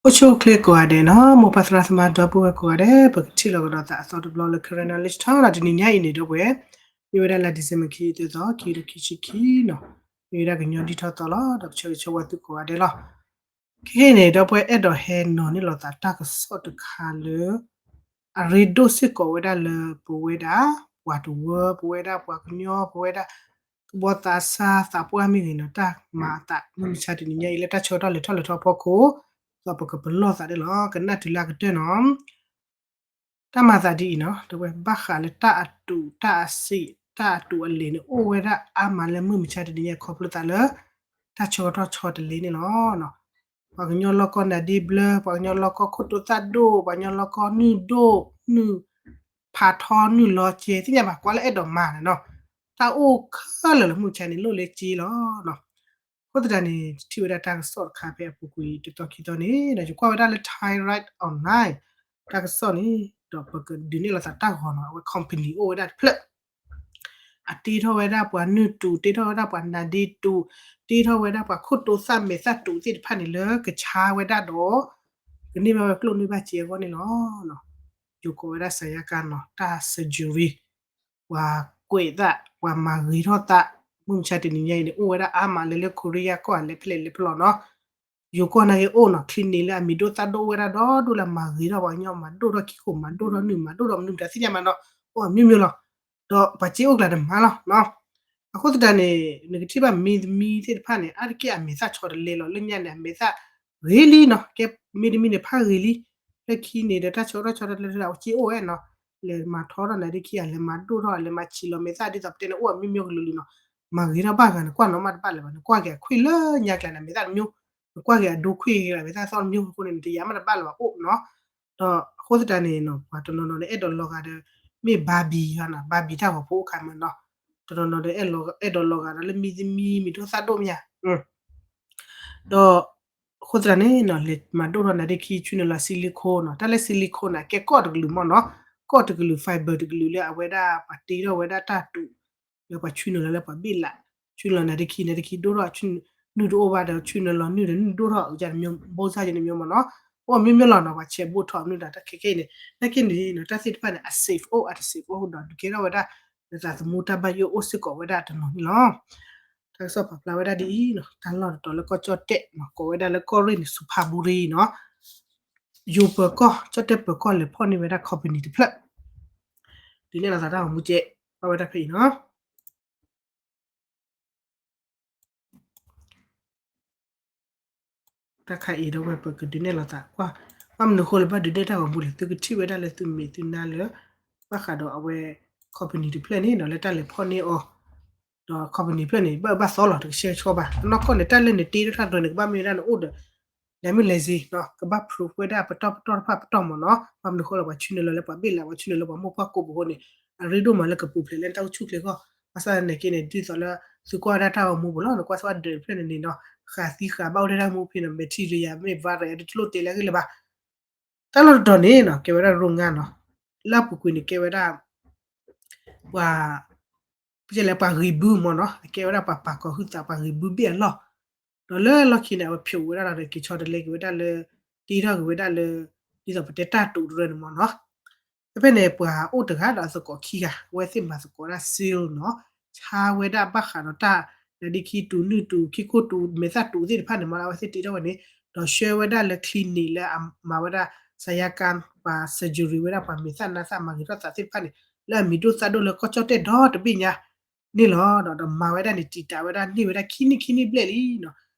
အိၣ်ဆူၣ်အိၣ်ချ့ကိးဂၤဒဲးနီၤ, မိၢ်ပၢ်သရၣ်သမါဒီပုၢ်ဝဲၢ်ကိးဂၤဒဲး ပကထံၣ်လိာ်ကဒီးသးအသီတဘျီလၢ Karen Knowledge Talk နီၤ, တနံၤညါအံၤန့ၣ် ဒီပုၢ်ဝဲၢ်, မ့ၢ်ဝဲဒၣ်လါ December ခံဆံသၢသီ ခံကထိခံဆံခံ နီၤ, မ့ၢ်ဝဲဒၣ်ကညီဒ်ထီၣ်သီလီၤ, ဒီးကဆၢဂ့ၤဆၢဝါသုကိးဂၤဒဲးလီၤ. ခဲအံၤန့ၣ် ဒီပုၢ်ဝဲၢ် အဲၣ်ဒိးဟဲနီၤန့ၢ်လိာ်သးတၢ်ကစီၣ်တခါလၢ အရ့ဒိၣ်စ့ၢ်ကီးဝဲဒၣ်လၢပဝဲဒၣ် ပှၤတဝၢ ပဝဲဒၣ်ပှၤကညီ ပဝဲဒၣ် ကဘီသးစၢ်သးပှၢ်မ့ၢ်ဂ့ၤနီၤ, တၢ်မၤအသးမုၢ်မဆါတနံၤညါအံၤ လၢတၢ်ဆၢကတီၢ်လဲၤထီၣ်လဲၤထီအဖီခိၣ်, ဒီးပကပလီၢ်သးဒၣ်လီၤ, ကနၣ်တုၤလၢအကတၢၢ်နီၤ. တၢ်မၤသးဒ်အံၤနီၤ, ဒီပုၢ်ဝဲၢ် ဘၣ်ဃးလၢတၢ်အတူးတၢ်အစ့း တၢ်အတူးအလဲၤန့ၣ် အိၣ်ဝဲဒၣ်အါမးလၢမုၢ်မဆါတနံၤညါ ခီဖျိသးလၢ တၢ်ဆၢကတီၢ်ဆီတလဲန့ၣ်လီၤ. ပှၤကညီလီၢ်ကီၢ်နါဒ့ဘျၢ, ပှၤကညီလီၢ်ကီၢ်ခိၣ်တိသၣ်ဒိၣ်, ပှၤကညီလီၢ်ကီၢ်နုၢ်ဒိၣ်, နုၢ်ဖးထီ နုၢ်လီၤကဲ သ့ၣ်ညါဘၣ် ကွၢ်လၢအဲၣ်ဒိးမၤန့ၣ်နီၤ, တၢ်အိၣ်ခဲလၢာ်လၢမုၢ်မဆါန့ၣ် လိၣ်လၢက့လီၤ. အဃိသတးန့ၣ် ထံၣ်ဝဲဒၣ်တၢ်ကစီၣ်တခါဖဲအပူၤကွံာ်တသီခံသီန့ၣ် ယကွၢ်ဝဲဒၣ်လၢ Thairath Online တၢ်ကစီၣ်န့ၣ် ဒီးပကဒုးနဲၣ်လိာ်သးတၢ်ဂီၤနီၤ, အဝဲ company အိၣ်ဝဲဒၣ်တဖျၢၣ် အတ့ထီၣ်ဝဲဒၣ်ပှၤနုၢ်တူး, တ့ထီၣ်ဝဲဒၣ်ပှၤနါဒ့တူး, တ့ထီၣ်ဝဲဒၣ်ပှၤခိၣ်တိသၣ်မဲာ်သၣ်တူးသ့ၣ်တဖၣ်န့ၣ် လၢကဆါဝဲဒၣ်ဒီး ကန့ၢ်ဘၣ်ဝဲကျိၣ်န့ၢ်ဘၣ်စ့အဂီၢ်န့ၣ်လီၤ. ယိၤကိးဝဲဒၣ် စၤယါကါနီၤ, တၢ် surgery, ပှၤကွဲးသး, ပှၤမၤဂ့ၤထီၣ်သး, မုၢ်မဆါတနံၤညါအံၤန့ၣ် အိၣ်ဝဲဒၣ်အါမးလၢလၢ Korea ကီၢ်အလဲၤဖဲလဲၣ်လဲၤဖဲလဲၣ်နီၤ. ယိၤကီၢ်နာ်က့အိၣ်နီၤ, clinic လၢအမံၤဒိၣ်သၣ်ဒိၣ်အိၣ်ဝဲဒၣ်ဒီဒိၣ်လၢအမၤဂ့ၤထီၣ်ပှၤကညီ, မၤဒိၣ်ထီၣ်ခံခိၣ်, မၤဒိၣ်ထီၣ်နုၢ်, မၤဒိၣ်ထီၣ်မနုၤတသ့ၣ်ညါမးနီၤ, အိၣ်အမျိုးမျိုးလီၤ. ဒီးပှၤစ့အိၣ်ကျါတမၤလီၤနီၤ. အဃိသတးန့ၣ် နကထံၣ်ဘၣ်မ့ၢ်သမံသ့ၣ်တဖၣ်န့ၣ် အါတက့ၢ်အမဲာ်သၣ်ဆီတလဲလီၤ. လၢညါန့ၣ် အမဲာ်သၣ်ဂ့ၤလံနီၤ, ကဲမ့ၢ်သမံန့ၣ် ဖးဂ့ၤလံ. လၢခံန့ၣ်ဒီး တၢ်ဆၢကတီၢ်ဆီတလဲလၢအစ့အိၣ်ဝဲနီၤ, လဲၤမၤထီထီၣ်နၤဒ့ခံ, အလဲၤမၤဒိၣ်ထီၣ်, အလဲၤမၤဆံးလီၤမဲာ်သၣ်, ဒ်သိးပတဲန့ၣ် အိၣ်အမျိုးမျိုးကလုာ်လုာ်နီၤ. မၤဂ့ၤထီၣ်ဘၣ်ဂၤန့ၣ် ကွၢ်နီၢ်မးတဘၣ်လၢၤဘၣ်, နကွၢ်က့ၤအခွံၣ်လၢညါကျါန့ၣ် အမဲာ်သၣ်တမျိုး, နကွၢ်က့ၤအဒိခွံၣ်ဂ့ၤ အမဲာ်သၣ်သီတမျိုးအဃိန့ၣ် နတယာ်မးတဘၣ်လၢၤဘၣ်အိၣ်နီၤ. ဒီးအဃိသတးန့ၣ်နီၤ ပှၤတနီၤနီၤန့ၣ် အဲၣ်ဒိးလီၤဂာ်ဒီး မ့ၢ် Barbie နီၤ, Barbie တၢ်ဂီၤဖိအိၣ်ခါမးနီၤ. တနီၤနီၤဒီး အဲၣ်ဒိးလီၤဂာ်ဒီး လၢမံသမံ မံၤဒိၣ်သၣ်ဒိၣ်မးယါ ဒီးအဃိသတးန့ၣ်နီၤ လဲၤမၤဒိၣ်ထီၣ်နၤဒ့ခံ ဆှၢနုာ်လီၤ silicone နီၤ. တၢ်လၢ silicone န့ၣ် ကဲကီၢ်တကလုာ်မးနီၤ, ကီၢ်တကလုာ် fiber တကလုာ်လၢအဝဲဒၣ်ပှၤတ့ထီၣ်ဝဲဒၣ်တၢ်တူး လၢပှၤဆှၢနုာ်လီၤလၢပှၤဘ့ၣ်လး, ဆှၢနုာ်လီၤနၤဒ့ခံ နၤဒ့ခံဒိၣ်ထီၣ်, နုၢ်တအိၣ်ဘၣ်ဒီး ဆှၢနုာ်လီၤနုၢ်ဒီး နုၢ်ဒိၣ်ထီၣ် အကန့ၣ်မျိုးမးနီၤ. အိၣ်အမျိုးမျိုးလီၤနီၤ, ပှၤဆဲး Botox မနုၤဒီး တၢ်ခဲခဲအံၤန့ၣ် နာ်က့န့ၣ်နီၤ တၢ်သ့ၣ်တဖၣ်န့ၣ် အ safe အိၣ် အတ safe အိၣ်ဒီး ဒုးကဲထီၣ်ဝဲဒၣ် နသးသမူတၢ်ဘၣ်ယိၣ်အိၣ်စ့ၢ်ကီးဝဲဒၣ်တနီၤန့ၣ်လီၤ. တၢ်ကစီၣ်ပာ်ဖျါဝဲဒၣ်ဒ်အံၤနီၤ, တၢ်လီၢ်တတီၤလၢကီၢ်ကၠီၣ်တဲၣ်နီၤ, ကိးဝဲဒၣ်လၢကီၢ်ရ့ၣ်န့ၣ် စူဖးဘူရံနီၤ, ယိၤပၢၤကီၢ် ကၠီၣ်တဲၣ်ပၢၤကီၢ်လဲၤဖီၣ်န့ၢ်ဝဲဒၣ် company တဖျၢၣ် ဒုးနဲၣ်လိာ်သးတၢ်ဂီၤမူကဲး ဘၣ်ဝဲဒၣ်ဖဲအံၤနီၤ. တၢ်ခါအံၤဒီးဝဲ ပကဒုးနဲၣ်လိာ်သးကွၢ်, ဘၣ်မနုၤအဃိလၢဘၣ်ဒုးနဲၣ်တၢ်ဂီၤမူလဲၣ်, သုကထံၣ်ဝဲဒၣ်လၢသုမဲာ်သုနါလၢ ဘၣ်ဃးဒီးအဝဲ company တဖျၢၣ်န့ၣ်နီၤ လၢတၢ်လဲၤဖီၣ်န့ၢ်အီၤ, ဒီး company တဖျၢၣ်န့ၣ် ဘၣ်ဘၣ်သီလီၤ တကဆှဲကဆှီဘၣ်. အနီၢ်ကီၢ်န့ၣ် တၢ်လၢနတ့ထီၣ်တၢ်တရၢန့ၣ် ကဘၣ်မ့ၢ်ဝဲဒၣ်နအိၣ်ဒီး driver's license နီၤ, ကဘၣ် proof ဝဲဒၣ်ပတီၢ်ပတီၢ်တဖၣ်ပတီၢ်မးနီၤ. ဘၣ်မနုၤအဃိလၢပှၤဆှၢနုာ်လီၤလၢပှၤဘ့ၣ်လး, ပှၤဆှၢနုာ်လီၤလၢပှၤဘ့ၣ်လး, ပှၤဆှၢနုာ်လီၤလၢပှၤမိၢ်ပှၢ်ကိးပူၤအဃိန့ၣ် အရ့ဒိၣ်မးလၢကပူၤဖျဲးလၢတၢ်အိၣ်ဆူၣ်အိၣ်ချ့အဂီၢ်. ဘၣ်ဆၣ်သနာ်က့န့ၣ် ဒ်သိးလၢသုကွၢ်ဝဲဒၣ်တၢ်ဂီၤမူပူၤလီၤ, နကွၢ်စ့ၢ်ကီး driver's license ဖဲန့ၣ်န့ၣ်နီၤ, ဃးသံဃးဘၣ်အိၣ်ထဲတၢ်မူဖဲန့ၣ် bacteria မ့ၢ် virus တလိၣ်တဲလၢအဂ့ၢ်လၢၤဘၣ်. တၢ်လီၢ်တတီၤန့ၣ်နီၤ ကဲဝဲဒၣ်ရိၣ်ငါနီၤ, လၢအပူၤကွံာ်န့ၣ် ကဲဝဲဒၣ် ပှၤ ပကတဲလၢပှၤဂ့ၤဘုမးနီၤ, အကဲဝဲဒၣ်ပှၤပာ်ကီၤဟုသး ပှၤဂ့ၤဘုဘ့ၣ်အလီၢ်, ဒီးလၢလီၢ်ခံန့ၣ် အဝဲဖျိးဝဲဒၣ်ဒီး က့ၤဆီတလဲက့ၤဝဲဒၣ်လၢ တ့ထီၣ်က့ၤဝဲဒၣ်လၢ ဒ်သိးပတဲတၢ်တူးတရၢန့ၣ်မးနီၤ. ဖဲဖဲန့ၣ် ပှၤအိၣ်တဂၤဒီးအသကိးခံဂၤ အဝဲသ့ၣ်မၤသကိးဝဲဒၣ် seal နီၤ, ဆါဝဲဒၣ်ဘၣ်ဃးဒီးတၢ် နါဒ့ခံတူး နုၢ်တူး ခံခိၣ်တူး မဲာ်သၣ်တူးသ့ၣ်တဖၣ်န့ၣ်မး အဝဲသ့ၣ်တ့ထီၣ်ဝဲန့ၣ် ဒီးဆှၢဝဲဒၣ်လၢ clinic လၢအမၤဝဲဒၣ် စၤယါကါ ပှၤ surgery ဝဲဒၣ်ပှၤမဲာ်သၣ်နါသၣ်မၤဂ့ၤထီၣ်သးသ့ၣ်တဖၣ်န့ၣ် လၢအမံၤဒိၣ်သၣ်ဒိၣ်လၢကီၢ်ကၠီၣ်တဲၣ်ဒီတဘ့ၣ်ညါန့ၣ်လီၤ. ဒီး ဒီးမၤဝဲဒၣ်န့ၣ် တံာ်တာ်ဝဲဒၣ်န့ၢ်ဝဲဒၣ်ခံနံၣ် ခံနံၣ်ဘျဲၣ်လံနီၤ,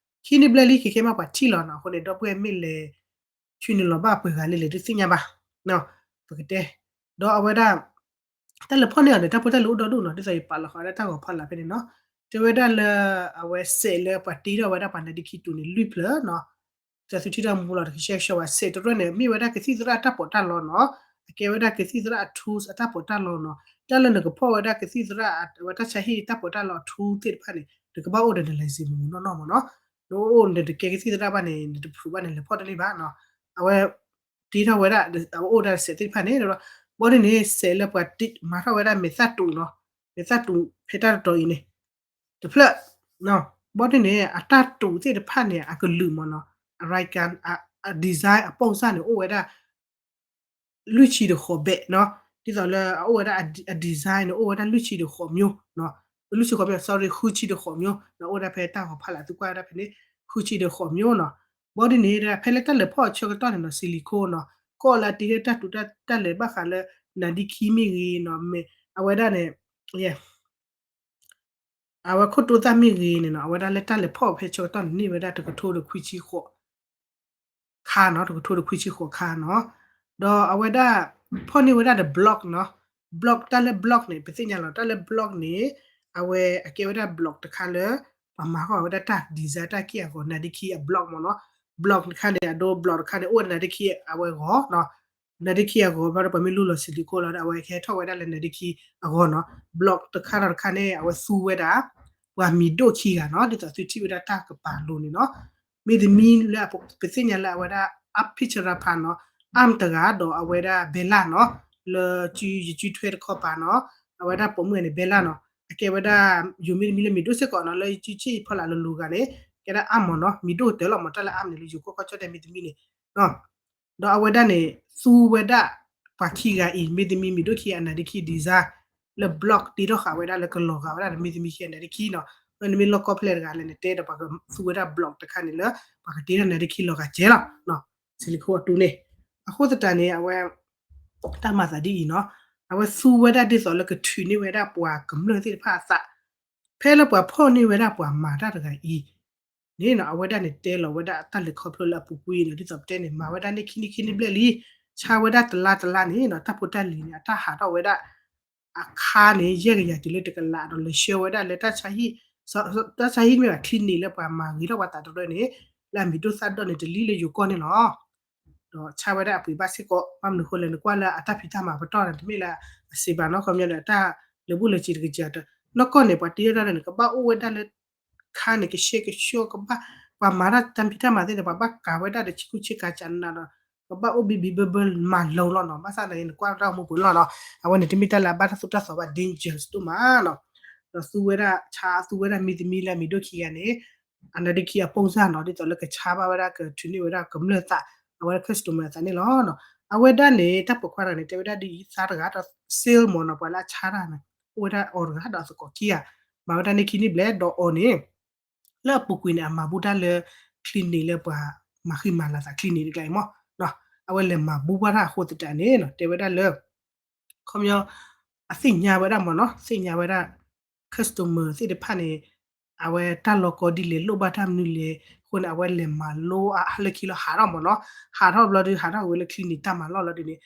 ခံနံၣ်ဘျဲၣ်လံ ခဲခဲမးပှၤထံၣ်လီၤနီၤ. အဃိန့ၣ် ဒီပုၢ်ဝဲၢ်မ့ၢ်လဲၤ ဆှၢနုာ်လီၤဘၣ်ပှဲၤဂၤလဲၣ်လဲၣ်တသ့ၣ်ညါဘၣ်, ပကတဲ, ဒီးအဝဲဒၣ် တၢ်လဲၤဖီၣ်န့ၢ်အီၤန့ၣ် တၢ်ဖိတၢ်လံၤအိၣ်ဒီဒူၣ်နီၤ, ဒ်သိးယပာ်လီၤဃာ်ဝဲဒၣ်တၢ်ဂီၤဖီလာ်ဖဲန့ၣ်နီၤ, တဲဝဲဒၣ်လၢ အဝဲစဲးလၢပှၤတ့ထီၣ်ဝဲဒၣ်ပှၤနါဒ့ခံတူးန့ၣ် လွံၢ်ဖျၢၣ်နီၤ, တၢ်သုထံၣ်တၢ်မူလီၤ တကဆှဲကဆှီဘၣ်, စဲးတရၢန့ၣ် မ့ၢ်ဝဲဒၣ်ကသံၣ်သရၣ်အတၢ်ပီးတၢ်လီနီၤ, အကဲဝဲဒၣ်ကသံၣ်သရၣ်အ tools အတၢ်ပီးတၢ်လီနီၤ, တၢ်လၢနကဖီၣ်ဝဲဒၣ်ကသံၣ်သရၣ်အဝဲတၢ်ဆါဟံၣ်တၢ်ပီးတၢ်လီအ tool သ့ၣ်တဖၣ်န့ၣ် နကဘၣ်အိၣ်ဒီးန license မုၢ်မုၢ်နီၢ်နီၢ်မးနီၤ, နအိၣ်နတကဲကသံၣ်သရၣ်ဘၣ်န့ၣ် နတ proof ဘၣ်န့ၣ် လဲၤဖီၣ်တန့ၢ်ဘၣ်နီၤ, အဝဲ တ့ထီၣ်ဝဲဒၣ် အဝဲအိၣ်ဒၣ်စဲးသ့ၣ်တဖၣ်န့ၣ်, ဘီဒ်န့ၣ် စဲးလၢပှၤတ့ မၤထီၣ်ဝဲဒၣ်မဲာ်သၣ်တူးနီၤ, မဲာ်သၣ်တူးဖဲတၢ်တတီၤအံၤန့ၣ် တဖျၢၣ်, ဘီဒ်န့ၣ် အတၢ်တူးသ့ၣ်တဖၣ်န့ၣ် အကလုာ်မးနီၤ, အရကါ အ design အပိၢ်စၢ်န့ၣ် အိၣ်ဝဲဒၣ် လွံၢ်ဆံဒီးဃိးဘဲးနီၤ, ဒ်သိးလၢအအိၣ်ဝဲဒၣ်အ design န့ၣ် အိၣ်ဝဲဒၣ်လွံၢ်ဆံဒီးဃိးမျိုးနီၤ, လွံၢ်ဆံဃိးမျိုး sorry ဃုဆံဒီးဃိးမျိုးနီၤ, အိၣ်ဝဲဒၣ်ဖဲတၢ်ဂီၤဖးလၢအသုကွၢ်ဝဲဒၣ်ဖဲန့ၣ် ဃုဆံဒီးဃိးမျိုးနီၤ. ဘီဒ်န့ၣ် ဖဲလၢတၢ်လဲၤဖီၣ်အဆၢကတီၢ်န့ၣ်နီၤ silicone နီၤ, ကီၢ်လၢအတ့လၢတၢ်တူးတၢ်လဲၤဘၣ်ဃးလၢ နါဒ့ခံမ့ၢ်ဂ့ၤနီၤ, မ့ၢ်အဝဲဒၣ်န့ၣ် အဝဲခိၣ်တိသၣ်မ့ၢ်ဂ့ၤန့ၣ်နီၤ, အဝဲဒၣ်လၢတၢ်လဲၤဖီၣ်ဖဲဆၢကတီၢ်န့ၣ် န့ၢ်ဝဲဒၣ်တကထိဒီးခွံဆံဃိး ခါနီၤ, တကထိဒီးခွံဆံဃိးခါနီၤ. ဒီးအဝဲဒၣ် ဖီၣ်န့ၢ်ဝဲဒၣ်ဒီး block နီၤ, block တၢ်လၢ block န့ၣ် ပသ့ၣ်ညါလီၤ, တၢ်လၢ block န့ၣ် အဝဲအကဲဝဲဒၣ် block တခါလၢ ပှၤမၤဃီဝဲဒၣ်တၢ် design တၢ်က့ၢ်အဂီၤ နါဒ့ခံအ block မ့ၢ်နီၤ. block တခါန့ၣ် အဒိ block တခါန့ၣ် အိၣ်ဝဲနါဒ့ခံအဝဲဂီၤနီၤ, နါဒ့ခံအဂီၤ ဘျီဒီးပှၤမ့ၢ်လူလီၤ silicone လီၤဒီး အဝဲကဟဲထီၣ်ဝဲဒၣ်လၢနါဒ့ခံအဂီၤနီၤ. block တခါဒီးတခါန့ၣ် အဝဲသူဝဲဒၣ် ပှၤမံၤဒိၣ်ခံဂၤနီၤ, ဒ်သိးသုထံၣ်ဝဲဒၣ်တၢ်ကပၤလိၤန့ၣ်နီၤ. မ့တမံၤလၢ ပသ့ၣ်ညါလၢအဝဲဒၣ် အ pitcher ဖးနီၤ, arm တဂၤဒီးအဝဲဒၣ် ဘဲလၢ်နီၤ, လၢယကုထွဲတခီပၤနီၤ, အဝဲဒၣ်ပိာ်မုၣ်န့ၣ် ဘဲလၢ်နီၤ, အကဲဝဲဒၣ် ယိၤမ့တမံၤလၢမံၤဒိၣ်စ့ၢ်ကီးနီၤ, လၢယကုဆ့ၣ်ဖီလာ်လၢလိၤဂၤန့ၣ် ကဲဒၣ် arm မ့ၢ်နီၤ, မံၤဒိၣ်တၢၢ်လီၤမ့ၢ် တၢ်လၢ arm န့ၣ် လၢယိၤကီၢ်ကီၢ်ကၠီၣ်တဲၣ်မ့တမံၤန့ၣ် ဒီးအဝဲဒၣ်န့ၣ် သူဝဲဒၣ်ပှၤခံဂၤအံၤ မ့တမံၤမံၤဒိၣ်ခံဂၤအနါဒ့ခံ design လၢ block တ့ထီၣ်ဃာ်ဝဲဒၣ်လၢကလီၤဂာ်ဝဲဒၣ်ဒီးမ့တမံၤခံဂၤအနါဒ့ခံနီၤ. နမ့ၢ်လီၢ်ကီၢ်ဖဲလဲၣ်တဂၤလဲၣ်န့ၣ် တဲဒီးပှၤကသူဝဲဒၣ် block တခါန့ၣ်လၢပှၤကတ့ထီၣ်နါဒ့ခံလီၤဂာ်ကဲလီၤ silicone အတူန့ၣ်. အဃိသတးန့ၣ် အဝဲ တၢ်မၤသးဒ်အံၤနီၤ, အဝဲသူဝဲဒၣ်ဒ်သိးလၢကထုးန့ၢ်ဝဲဒၣ်ပှၤကမျၢၢ်သ့ၣ်တဖၣ်အသး ဖဲလၢပှၤဖီၣ်န့ၢ်ဝဲဒၣ်ပှၤမၤတၢ်တဂၤအံၤန့ၣ်နီၤ, အဝဲဒၣ်န့ၣ်တဲလီၤဝဲဒၣ်တၢ်လဲၤခီဖျိလၢအပူၤကွံာ်နီၤ, ဒ်သိးပတဲန့ၣ် မၤဝဲဒၣ်န့ၢ်ခံနံၣ်ခံနံၣ်ဘျဲၣ်လံ, ဆါဝဲဒၣ်တလါတလါန့ၣ်နီၤ, တၢ်ဖိတၢ်လံၤန့ၣ် အတၢ်ဟးထီၣ်ဝဲဒၣ် အခါန့ၣ် ယဲၢ်ကယၤတုၤလၢတကလးဒီး လဲၤဆှၢဝဲဒၣ်လၢ တၢ်ဆါဟံၣ်မ့ၢ်ဘၣ် clinic လၢပှၤမၤဂ့ၤထီၣ်ပှၤသးတရၢန့ၣ် လၢအမံၤဒိၣ်သၣ်ဒိၣ်န့ၣ် တလံလၢယိၤကီၢ်န့ၣ်လီၤ. ဒီးဆါဝဲဒၣ်အပှ့ၤဘၣ်စ့ၢ်ကီး ဘၣ်မနုၤအဃိလဲၣ် နကွၢ်လၢအတၢ်ဖံးတၢ်မၤပတီၢ်န့ၣ် တမ့ၢ်လၢအစံးဘၣ်နီၢ် ခီပညီဒီး တၢ်လၢဘူၣ်လၢစ့တကစၢ်တနီၢ်ကီၢ်န့ၣ် ပှၤတ့ထီၣ်တၢ်န့ၣ် ကဘၣ်အိၣ်ဝဲဒၣ်လၢ ခါန့ၣ် ကဆှဲကဆှီကဘၣ် ပှၤမၤတၢ်တၢ်ဖံးတၢ်မၤသ့ၣ်ဒီး ပှၤဘၣ်ကၤဝဲဒၣ်ဒီးဆ့ကူဆ့ကၤကနးဒီး ကဘၣ်အိၣ်ဘံဘံဘၢဘၢမၤလီၤလီၤနီၤ. ဘၣ်ဆၣ်သနာ်က့ နကွၢ်တၢ်အိၣ်မူပူၤန့ၣ်လီၤနီၤ အဝဲန့ၣ်တမ့ၢ်တၢ်လၢအဘၣ်တၢ်သိၣ်တၢ်သီဘၣ် dangerous ဒိၣ်မးနီၤ. ဒီးသူဝဲဒၣ်ဆါ သူဝဲဒၣ်မံၤတမံၤလၢအမံၤဒိၣ်ခံဂၤန့ၣ် အနါဒ့ခံအပိၢ်စၢ်နီၤ ဒ်သိးလၢကဆါဘၣ်ဝဲဒၣ် ကထုးန့ၢ်ဝဲဒၣ်ကမျၢၢ်သး အဝဲဒၣ် customer အသးန့ၣ်လီၤ. အဝဲဒၣ်န့ၣ် တၢ်ပိာ်ခွါတဂၤန့ၣ် တဲဝဲဒၣ်ဒ်အံၤ သါတဂၤဒီး sale မ့ၢ်နီၤ ပှၤလၢအဆါတၢ်န့ၣ် အိၣ်ဝဲဒၣ်အီၤတဂၤဒီးအသကိးခံဂၤ မၤဝဲဒၣ်န့ၢ်ခံနံၣ်ဘျဲၣ်ဒီးအီၤန့ၣ် လၢအပူၤကွံာ်န့ၣ် အမၤဘူၣ်တၢ်လၢ clinic လၢပှၤမၤဃံမၤလၤသး clinic တကျါအံၤမ့ၢ်နီၤ. အဝဲလဲၤမၤဘူၣ်ဘၣ်တၢ်အဃိသတးန့ၣ်နီၤ တဲဝဲဒၣ်လၢ ခီပညီ အသ့ၣ်ညါဝဲဒၣ်မ့ၢ်နီၤ သ့ၣ်ညါဝဲဒၣ် customer သ့ၣ်တဖၣ်န့ၣ် အဝဲတၢ်လီၤကီဒ်လဲၣ် လိၣ်ဘၣ်တၢ်မနုၤလဲၣ် အဃိန့ၣ် အဝဲလဲၤမၤလိအါလၢခံလီၤဟးထီၣ်မ့ၢ်နီၤ ဟးထီၣ်ဘျီဒီး ဟးထီၣ်ဝဲလၢ clinic တၢ်မၤလီၢ်လီၤဒ်န့ၣ်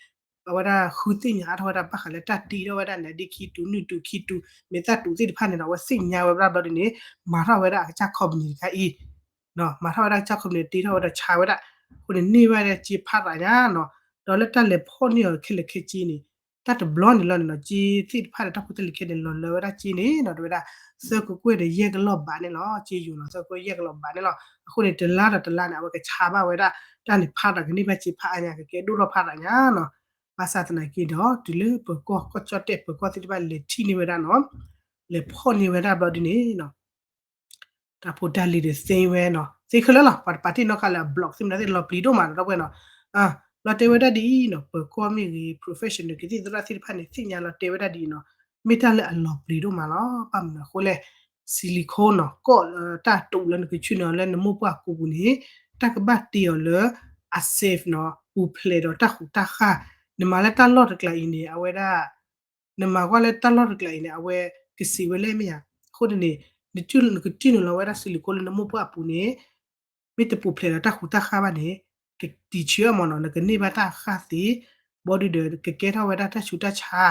အဝဲဒၣ်ဃုသ့ၣ်ညါအါထီၣ်ဝဲဒၣ်ဘၣ်ဃးလၢတၢ်တ့ထီၣ်ဝဲဒၣ်နါဒ့ခံတူးနုၢ်တူးခံတူး မဲာ်သၣ်တူးသ့ၣ်တဖၣ်န့ၣ်နီၤ အဝဲသ့ၣ်ညါဝဲဒၣ်ဘျီဒ်န့ၣ် မၤထီၣ်ဝဲဒၣ်အကစၢ် company တခါအံၤ မၤထီၣ်ဝဲဒၣ်အကစၢ် company တ့ထီၣ်ဝဲဒီးဆါဝဲဒၣ် အဃိန့ၣ်န့ၢ်ဝဲဒၣ်စ့ဖးရၤညါနီၤ ဒီးလၢတၢ်လဲၤဖီၣ်န့ၢ်အီၤခဲလၢာ်ခဲဆ့န့ၣ် တၢ်တဘျီန့ၣ်လီၤန့ၣ်နီၤ စ့သ့ၣ်တဖၣ်န့ၣ် တၢ်ဖိတၢ်လံၤခဲန့ၣ် လီၤလၢဝဲဒၣ်စ့န့ၣ်နီၤ တဲဝဲဒၣ် သၢကကွဲၢ်ဒီးယဲၢ်ကလီၢ်ဘးန့ၣ်လီၤ စ့ယိၤနီၤ သၢကကွဲၢ်ယဲၢ်ကလီၢ်ဘးန့ၣ်လီၤ အဃိန့ၣ် တလါဒီးတလါန့ၣ် အဝဲကဆါဘၣ်ဝဲဒၣ် တၢ်န့ၣ်ဖးရၤကန့ၢ်ဘၣ်စ့ဖးအါညါ ကကဲဒိၣ်ထီၣ်ဖးရၤညါနီၤ ဘၣ်ဆၣ်သနာ်က့ဒီး တုၤလၢပၢၤကီၢ်ကီၢ်ကၠီၣ်တဲၣ်ပၢၤကီၢ်သ့ၣ်တဖၣ်လဲၤထံၣ်န့ၢ်ဝဲဒၣ်နီၤ လဲၤဖီၣ်န့ၢ်ဝဲဒၣ်ဘျီဒ်န့ၣ်နီၤ တၢ်ဖိတၢ်လံၤဒီးသ့ဝဲနီၤ သ့ခဲလၢာ်လီၤ ပှၤတပာ်တ့ၢ်နီၣ်ဃာ်လၢအ block သ့ၣ်မနုၤသ့ၣ်လီၤပျံၤဒိၣ်မးနီၤ ဒီပုၢ်ဝဲၢ်နီၤ လီၤတဲဝဲဒၣ်ဒ်အံၤနီၤ ပၢၤကီၢ်မ့ၢ်ဂ့ၤ professional ကသံၣ်သရၣ်သ့ၣ်တဖၣ်န့ၣ် သ့ၣ်ညါလီၤတဲဝဲဒၣ်ဒ်အံၤနီၤ မ့ၢ်တၢ်လၢအလီၤပျံၤဒိၣ်မးလီၤ ဘၣ်မနုၤအဃိလဲၣ် silicone နီၤ ကီၢ်လၢတၢ်တူးလၢနကဆူၣ်န့ၢ်အီၤလၢနမိၢ်ပှၢ်ကူပူၤန့ၣ် တၢ်ကဘၣ်တ့အီၤလၢ အ safe နီၤ ပူၤဖျဲးဒီးတၢ်ဃူးတၢ်ဃၢ် နမၤလၢတၢ်လီၢ်တကျါအံၤန့ၣ် အဝဲဒၣ် နမၤကွၢ်လၢတၢ်လီၢ်တကျါအံၤန့ၣ် အဝဲကစံးဝဲလဲၣ်မ့ၢ်ဧါ အဃိန့ၣ် နကထံၣ်နုာ်လီၤဝဲဒၣ် silicone လၢနမိၢ်ပှၢ်အပူၤန့ၣ် မ့ၢ်တပူၤဖျဲးဒီးတၢ်ဃူးတၢ်ဃၢ်ဘၣ်န့ၣ် ကတံာ်ဆၢမ့ၢ်နီၤ နကန့ၢ်ဘၣ်တၢ်ဃၢ်သ့ ဘီဒုဒီး ကကဲထီၣ်ဝဲဒၣ်တၢ်ဆူးတၢ်ဆါ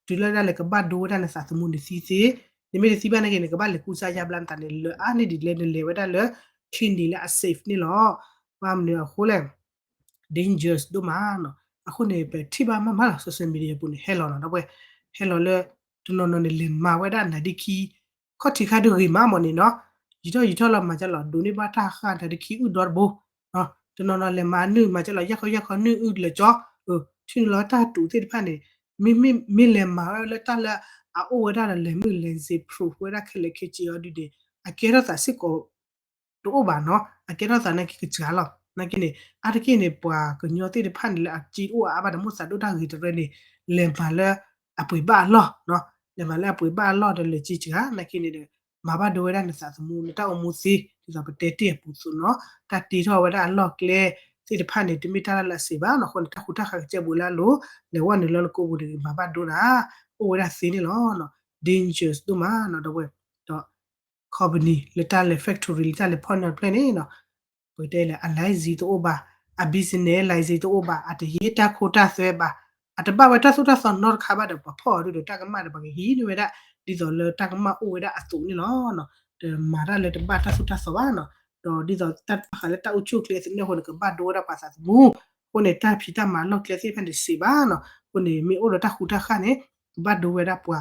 ဒီးတုၤလၢဒၣ်လဲာ်ကဘၣ်ဒိဝဲဒၣ်နသးသမူနသံသ့ နမ့ၢ်တသံဘၣ်နာ်က့ နကဘၣ်လဲၤကူစါယါဘျါနသးန့ၣ် လၢအါန့ၢ်ဒ်လဲၣ်နလဲၤဝဲဒၣ်လၢ clinic လၢအ safe န့ၣ်လီၤ ဘၣ်မနုၤအဃိလဲၣ် dangerous ဒိၣ်မးနီၤ အဃိန့ၣ် ပထံၣ်ဘၣ်မးမးလီၤ social media ပူၤန့ၣ် ဟဲလီၤနီၤ ဒီပုၢ်ဝဲၢ် ဟဲလီၤလၢ တနီၤနီၤန့ၣ် လဲၤမၤဝဲဒၣ်နါဒ့ခံ ခီၣ်ထံးခါဒုးဂ့ၤမးမ့ၢ်န့ၣ်နီၤ ယံာ်ထီၣ်ယံာ်ထီၣ်လီၤ မၤကလီၤ ဒိးန့ၢ်ဘၣ်တၢ်ဃၢ်နါဒ့ခံအုၣ်ဒီတဘိ တနီၤနီၤလဲၤမၤနုာ် မၤကလီၤ ယၢ်ခီယၢ်ခီနုာ်အုၣ်လၢကၠီ ထံၣ်န့ၢ်လီၤတၢ်တူးသ့ၣ်တဖၣ်န့ၣ် မ့မ့ၢ်မ့ၢ်လဲၤမၤဝဲလၢတၢ်လၢအအိၣ်ဝဲဒၣ်ဒီး လဲၤမုၢ်လဲၤစ့း proof ဝဲဒၣ်ခဲလၢာ်ခဲဆ့အီၤဒုန့ၣ် အကဲထီၣ်သးစ့ၢ်ကီး တအိၣ်ဘၣ်နီၤ အကဲထီၣ်သးနာ်က့ကစှၤလီၤ နာ်က့န့ၣ် အါတက့ၢ်န့ၣ် ပှၤကညီသ့ၣ်တဖၣ်န့ၣ်လၢအစ့တအိၣ်အါဘၣ်ဒီး မိၣ်သးဒိၣ်တၢ်ဂ့ၤတရၢန့ၣ် လဲၤမၤလၢအပှ့ၤဘၣ်အလီၢ်, လဲၤမၤလၢအပှ့ၤဘၣ်အလီၢ်ဒီး လဲၤစ့စှၤ နာ်က့န့ၣ်ဒီး မၤဘၣ်ဒိဝဲဒၣ်နသးသမူ နတၢ်အိၣ်မူသ့ ဒ်သိးပတဲတ့ၢ်အပူၤအသိးနီၤ, တၢ်တ့ထီၣ်ဝဲဒၣ်အလီၢ်ကျဲသ့ၣ်တဖၣ်န့ၣ် တမ့ၢ်တၢ်လၢအစံးဘၣ်နီၤ, အဃိန့ၣ် တၢ်ဃူတၢ်ဃးကစဲဘူးလၢအလိၤ, လဲၤဝဲနုာ်လၢနကိးပူၤန့ၣ် မၤဘၣ်ဒိနၤ, အိၣ်ဝဲဒၣ်သ့န့ၣ်လီၤ, dangerous ဒိၣ်မးနီၤ, ဒီးဝဲ ဒီး company လၢတၢ်လဲၤ factory လၢတၢ်လဲၤဖီၣ်န့ၢ်တဖျၢၣ်န့ၣ်နီၤ, ပတဲလၢ အ license တအိၣ်ဘၣ်, အ business license တအိၣ်ဘၣ်, အတယ့ၢ်တၢ်ခိတၢ်သွဲဘၣ်, အတဘၣ်ဝဲတၢ်သိၣ်တၢ်သီနီတခါဘၣ်ဒီး ပှၤဖီၣ်အီၤဒုဒီး တၢ်ကမၣ်ဒီး ပှၤကဟံးန့ၢ်ဝဲဒၣ် ဒ်သိးလၢတၢ်ကမၣ်အိၣ်ဝဲဒၣ်အသိးန့ၣ်လီၤ. ဒီးမၤတၢ်လၢတဘၣ်တၢ်သိၣ်တၢ်သီဘၣ်နီၤ, ဒီးဒ်သိးတၢ်ဘၣ်ဃးလၢတၢ်အိၣ်ဆူၣ်အိၣ်ချ့သနၢၣ်အဃိန့ၣ် ကဘၣ်ဒိဝဲဒၣ်ပှၤသးသမူ, အဃိန့ၣ် တၢ်ဖံးတၢ်မၤအလီၢ်ကျဲသ့ၣ်တဖၣ်န့ၣ် စံးဘၣ်နီၤ, အဃိန့ၣ် မ့ၢ်အိၣ်ဒီးတၢ်ဃူတၢ်ဃာ်န့ၣ် ကဘၣ်ဒိဝဲဒၣ်ပှၤ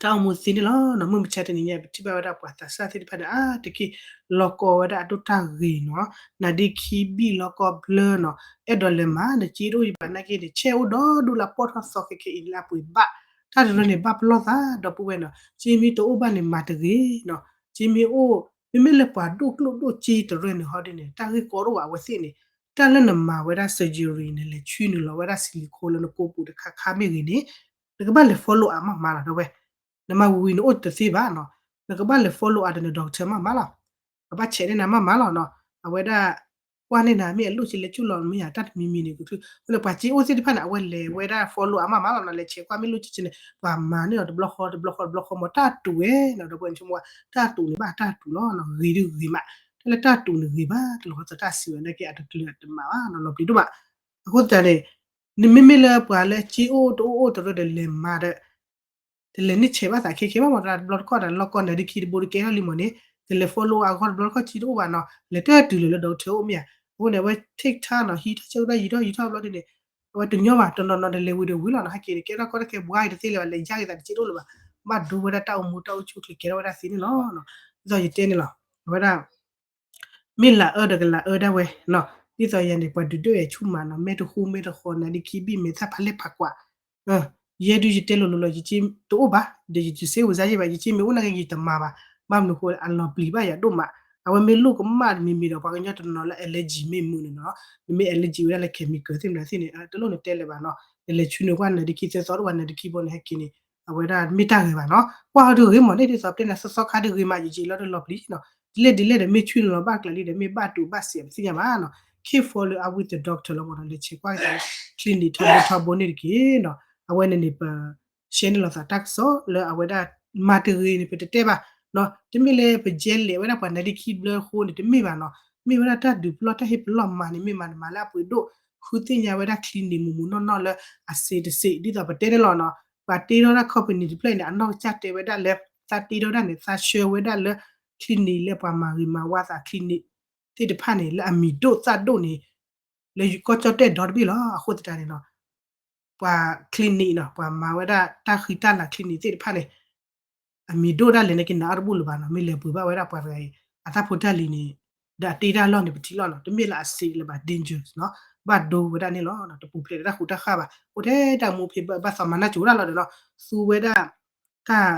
တၢ်အိၣ်မူသ့န့ၣ်လီၤ. မုၢ်မဆါတနံၤညါ ပထံၣ်ဘၣ်ဝဲဒၣ်ပှၤသးစၢ်သ့ၣ်တဖၣ်န့ၣ် အါတက့ၢ် လီၤကီဝဲဒၣ်အဒိၣ်တၢ်ဂ့ၤနီၤ, နါဒ့ခံဘံၣ်လီၤကီဘျၢနီၤ, အဲၣ်ဒိးလဲၤမၤ နစ့တအိၣ်ယဘၣ်နာ်က့န့ၣ် ဆဲးအိၣ်ဒီဒူၣ်လၢအပိာ်ထီၣ်သီခဲခဲအံၤလၢအပှ့ၤဘၣ်, တၢ်တရၢန့ၣ် ဘၣ်ပလီၢ်သးဒီပုၢ်ဝဲၢ်နီၤ, စ့မ့ၢ်တအိၣ်ဘၣ်န့ၣ် မၤတဂ့ၤနီၤ, စ့မ့ၢ်အိၣ် မ့မ့ၢ်လၢပှၤဒိၣ်ကျိၣ်ဒိၣ်စ့တရၢန့ၣ် ဟီဒ်န့ၣ် တၢ်ဂ့ၢ်ကီတအိၣ်ဘၣ် အဝဲသ့ၣ်န့ၣ်, တၢ်လၢနမၤဝဲဒၣ် surgery န့ၣ် လဲၤဆှၢနုာ်လီၤဝဲဒၣ် silicone လၢနကိးပူၤတခါခါမ့ၢ်ဂ့ၤန့ၣ်, နကဘၣ်လဲၤ follow up မးမးလီၤ ဒီပုၢ်ဝဲၢ်, နမၤဝံၤဝံၤနအိၣ်တသ့ဘၣ်နီၤ, နကဘၣ်လဲၤ follow up ဒီးန doctor မးမးလီၤ, ကဘၣ်ဆဲးန့ၢ်နၤမးမးလီၤနီၤ, အဝဲဒၣ် ကွၢ်န့ၢ်နၤမ့ၢ်အလိၣ်ဆံလဲၤဆူၣ်လီၤမ့ၢ်ဧါ တၢ်တမံၤမံၤန့ၣ် ကချုး အဃိန့ၣ် ပှၤစ့အိၣ်သ့ၣ်တဖၣ်န့ၣ် အဝဲလဲၤဝဲဒၣ် follow up မးမးလီၤနီၤ, လဲၤဆဲးကွၢ်မ့ၢ်လိၣ်ဆံဆံန့ၣ် ပှၤမၤန့ၢ်အီၤတဘျီဃီတဘျီဃီတဘျီဃီမး တၢ်တူာ်ဝဲနီၤ, ဒီပုၢ်ဝဲၢ်ဆိကမိၣ်ဝဲ တၢ်တူာ်န့ၣ်ဘၣ်တၢ်တူာ်လီၤနီၤ, ဂ့ၤဒုဂ့ၤမး, တၢ်လၢတၢ်တူာ်န့ၣ်ဂ့ၤဘၣ် တလီၤသးတၢ်စံးဝဲနာ်က့ အတကျၢၤအတမၤဘၣ်နီၤ, လီၤပျံၤဒိၣ်မး, အဃိသတးန့ၣ် နမ့မ့ၢ်လၢပှၤလၢစ့အိၣ်တအိၣ်အိၣ်တရၢဒီးလဲၤမၤဒီး တလဲၤန့ၢ်ဆဲးဘၣ်သးခဲခဲဘၣ်မး တဘျီတခီၣ်ဒီး လီၢ်ကီနါဒ့ခံတဘိတကဲထီၣ်လံမးန့ၣ် တလဲၤ follow up အဂီၢ်တဘျီတခီၣ်စ့တအိၣ်ဘၣ်နီၤ, လဲၤတၢ်တုၤလၢလၢ doctor အိၣ်မ့ၢ်ဧါ, အဃိန့ၣ် အဝဲ take time နီၤ ဟံးထီၣ်ဆၢကတီၢ်ယံာ်ထီၣ်ယံာ်ထီၣ်ဘျီဒ်န့ၣ် အဝဲတညီဘၣ် တနီၤနီၤဒီးလဲၤဝံၤဒီးဝံၤလီၤနီၤ, ဟဲက့ၤဒီးကဲထီၣ်ကီတၢ်ခဲဘှါအံၤတသ့လၢၤဘၣ် လဲၤယါက့ၤသးတစ့တအိၣ်လၢၤဘၣ်, ဘၣ်ဒိဝဲဒၣ်တၢ်အိၣ်မူတၢ်အိၣ်ဆူၣ်အိၣ်ချ့ကဲထီၣ်ဝဲဒၣ်သ့န့ၣ်လီၤ, ဒ်သိးယတဲန့ၣ်လီၤ, အဝဲဒၣ် မ့ၢ်လၤအၢဒီးကလၤအၢဒၣ်ဝဲနီၤ, ဒ်သိးယၤန့ၣ် ပှၤဒုးဒိၣ်ယၤဆူၣ်မးနီၤ, မဲာ်တဟူမဲာ်တဃီ နါဒ့ခံဘံၣ်မဲာ်သၣ်ဖးလဲၢ်ဖးကွၢ်, ယဲဒုးယတဲလိၤလိၤလီၤ ယစ့တအိၣ်ဘၣ်, ဒီးယတစ့ဝဲစါယဘၣ် ယစ့မ့ၢ်အိၣ်နာ်က့ ယတမၤဘၣ်, ဘၣ်မနုၤဃိလၢအလီၤပျံၤဘၣ်ယၤဒိၣ်မး, အဝဲမ့ၢ်လိၣ်ကမၣ်တမံၤမံၤဒီး ပှၤကညီတနီၤလၢ allergy မ့ၢ်မုာ်န့ၣ်နီၤ, နမ့ၢ် allergy ဝဲဒၣ်လၢ chemical သ့ၣ်မနုၤသ့ၣ်န့ၣ် တလိၣ်နတဲလၢၤဘၣ်နီၤ, နလဲၤဆူနုာ်ကွၢ်နါဒ့ခံသၢသီတအိၣ်ဘၣ် နါဒ့ခံဘိန့ၣ် ဟဲက့ၤန့ၣ် အဝဲဒၣ်မ့ၢ်တၢ်ဂ့ၤဘၣ်နီၤ, ကွၢ်ဟီဒုးဂ့ၤမးန့ၣ် ဒ်သိးပတဲနၤသီသီခါဒုးဂ့ၤမး ယံာ်ယံာ်လီၤဒုးလီၤပျံၤနီၤ, ဒ်လဲၣ်ဒ်လဲၣ်ဒီး မ့ၢ်ဆူၣ်န့ၣ်လီၤဘၣ်ကျါလံဒီး မ့ၢ်ဘၣ်တူာ်ဘၣ်စဲးပသ့ၣ်ညါဘၣ်နီၤ, ခံ follow up with the doctor လီၤမးဒီး လဲၤဆဲးကွၢ်က့ၤ clinic ထီဘိထီဘိန့ၣ်တက့ၢ်နီၤ, အဝဲန့ၣ်န့ၣ် ပ share န့ၢ်လိာ်သးတၢ်ကစီၣ်လၢအဝဲဒၣ် မၤတဂ့ၤန့ၣ် ပတတဲဘၣ်နီၤ, တမ့ၢ်လၢပကဲလဲၤဝဲဒၣ်ပှၤနါဒ့ခံဘျၢအဃိန့ၣ် တမ့ၢ်ဘၣ်နီၤ, မ့ၢ်ဝဲဒၣ်တၢ်ဒုးပလီၢ်တၢ်ဟ့ၣ်ပလီၢ်မၤန့ၣ် မ့ၢ်မၤန့ၣ်မၤလၢအပှ့ၤဒိၣ် ဃုသ့ၣ်ညါဝဲဒၣ် clinic မုၢ်မုၢ်နီၢ်နီၢ်လၢအစ့တစ့ ဒ်သိးပတဲန့ၣ်လီၤနီၤ, ပှၤတ့ထီၣ်ဒၣ် company တဖျၢၣ်န့ၣ် အနီၢ်ကစၢ်တဲဝဲဒၣ်လၢ သးတ့ထီၣ်ဒၣ်န့ၣ် သးဆှၢဝဲဒၣ်လၢ clinic လၢပှၤမၤဂ့ၤမၤဝါသး clinic သ့ၣ်တဖၣ်န့ၣ် လၢအမံၤဒိၣ်သၣ်ဒိၣ်န့ၣ် လၢကီၢ်ကၠီၣ်တဲၣ်ဒီတဘ့ၣ်လီၤ. အဃိသတးန့ၣ်နီၤ ပှၤ clinic နီၤ ပှၤမၤဝဲဒၣ်တၢ်ဃံတၢ်လၤ clinic သ့ၣ်တဖၣ်န့ၣ် အမံၤဒိၣ်ဒၣ်လဲာ်န့ၣ်က့ၤနၤအီၣ်တဘူၣ်လၢၤဘၣ်နီၤ, မ့ၢ်လဲၤပှ့ၤဘၣ်ဝဲဒၣ်ပှၤတဂၤအံၤ အတၢ်ဖိတၢ်လံၤန့ၣ် ဒီးအတ့တၢ်လီၢ်န့ၣ် ပထံၣ်လီၤနီၤ, တမ့ၢ်လၢအစ့လၢၤဘၣ် dangerous နီၤ, ဘၣ်ဒိဝဲဒၣ်န့ၣ်လီၤ, တပူၤဖျဲးတၢ်ဃူတၢ်ဃာ်ဘၣ်, အိၣ်ထဲတၢ်မူဖံးဘၣ်သးမၤနၢ်ကၠိၤဒၣ်လီၤဒီးနီၤ, သူဝဲဒၣ် တၢ်